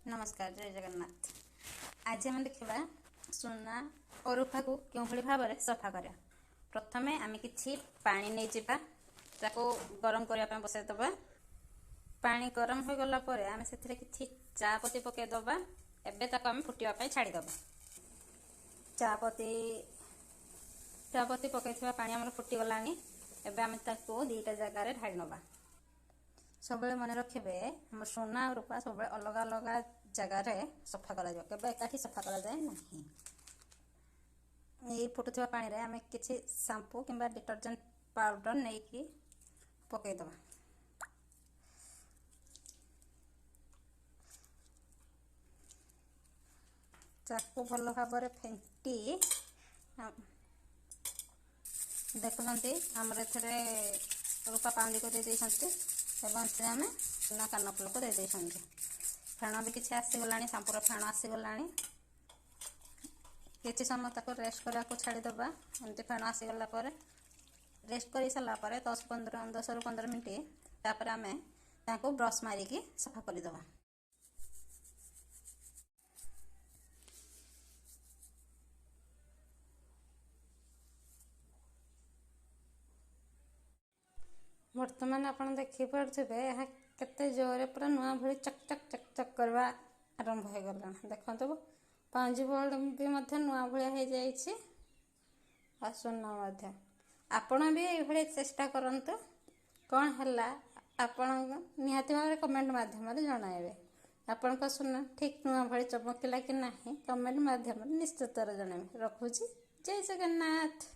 ନମସ୍କାର, ଜୟ ଜଗନ୍ନାଥ। ଆଜି ଆମେ ଦେଖିବା ସୁନା ଓ ରୂପାକୁ କେଉଁଭଳି ଭାବରେ ସଫା କରିବା। ପ୍ରଥମେ ଆମେ କିଛି ପାଣି ନେଇଯିବା, ତାକୁ ଗରମ କରିବା ପାଇଁ ବସାଇଦେବା। ପାଣି ଗରମ ହୋଇଗଲା ପରେ ଆମେ ସେଥିରେ କିଛି ଚା ପତି ପକାଇଦେବା। ଏବେ ତାକୁ ଆମେ ଫୁଟିବା ପାଇଁ ଛାଡ଼ିଦେବା। ଚା ପତି ପକାଇଥିବା ପାଣି ଆମର ଫୁଟିଗଲାଣି। ଏବେ ଆମେ ତାକୁ ଦୁଇଟା ଜାଗାରେ ଢାଳି ନେବା। ସବୁବେଳେ ମନେ ରଖିବେ, ଆମ ସୁନା ଆଉ ରୂପା ସବୁବେଳେ ଅଲଗା ଅଲଗା ଜାଗାରେ ସଫା କରାଯିବ, କେବେ ଏକାଠି ସଫା କରାଯାଏ ନାହିଁ। ଏଇ ଫୁଟୁଥିବା ପାଣିରେ ଆମେ କିଛି ସାମ୍ପୁ କିମ୍ବା ଡିଟରଜେଣ୍ଟ ପାଉଡ଼ର ନେଇକି ପକାଇଦେବା। ତାକୁ ଭଲ ଭାବରେ ଫେଣ୍ଟି ଦେଖୁଛନ୍ତି, ଆମର ଏଥିରେ ରୂପା ପାଉଁଜିକୁ ଦେଇ ଦେଇଛନ୍ତି ଏବଂ ଏଥିରେ ଆମେ ସୁନା କାନଫୁଲକୁ ଦେଇ ଦେଇଛନ୍ତି। ଫେଣ ବି କିଛି ଆସିଗଲାଣି, ସାମ୍ପୁର ଫେଣ ଆସିଗଲାଣି। କିଛି ସମୟ ତାକୁ ରେଷ୍ଟ କରିବାକୁ ଛାଡ଼ିଦେବା। ଏମିତି ଫେଣ ଆସିଗଲା ପରେ, ରେଷ୍ଟ କରି ସାରିଲା ପରେ 10ରୁ 15 ମିନିଟ୍, ତାପରେ ଆମେ ତାକୁ ବ୍ରସ୍ ମାରିକି ସଫା କରିଦେବା। ବର୍ତ୍ତମାନ ଆପଣ ଦେଖିପାରୁଥିବେ, ଏହା କେତେ ଜୋରରେ ପୁରା ନୂଆ ଭଳି ଚକ୍ ଚକ୍ ଚକ୍ ଚକ୍ କରିବା ଆରମ୍ଭ ହୋଇଗଲାଣି। ଦେଖନ୍ତୁ, ପାଉଁଜି ବି ମଧ୍ୟ ନୂଆ ଭଳିଆ ହେଇଯାଇଛି ଆଉ ସୁନା ମଧ୍ୟ। ଆପଣ ବି ଏଇଭଳି ଚେଷ୍ଟା କରନ୍ତୁ, କ'ଣ ହେଲା ଆପଣ ନିହାତି ଭାବରେ କମେଣ୍ଟ ମାଧ୍ୟମରେ ଜଣାଇବେ। ଆପଣଙ୍କ ସୁନା ଠିକ୍ ନୂଆ ଭଳି ଚମକିଲା କି ନାହିଁ, କମେଣ୍ଟ ମାଧ୍ୟମରେ ନିଶ୍ଚିତରେ ଜଣାଇବେ। ରଖୁଛି, ଜୟ ଜଗନ୍ନାଥ।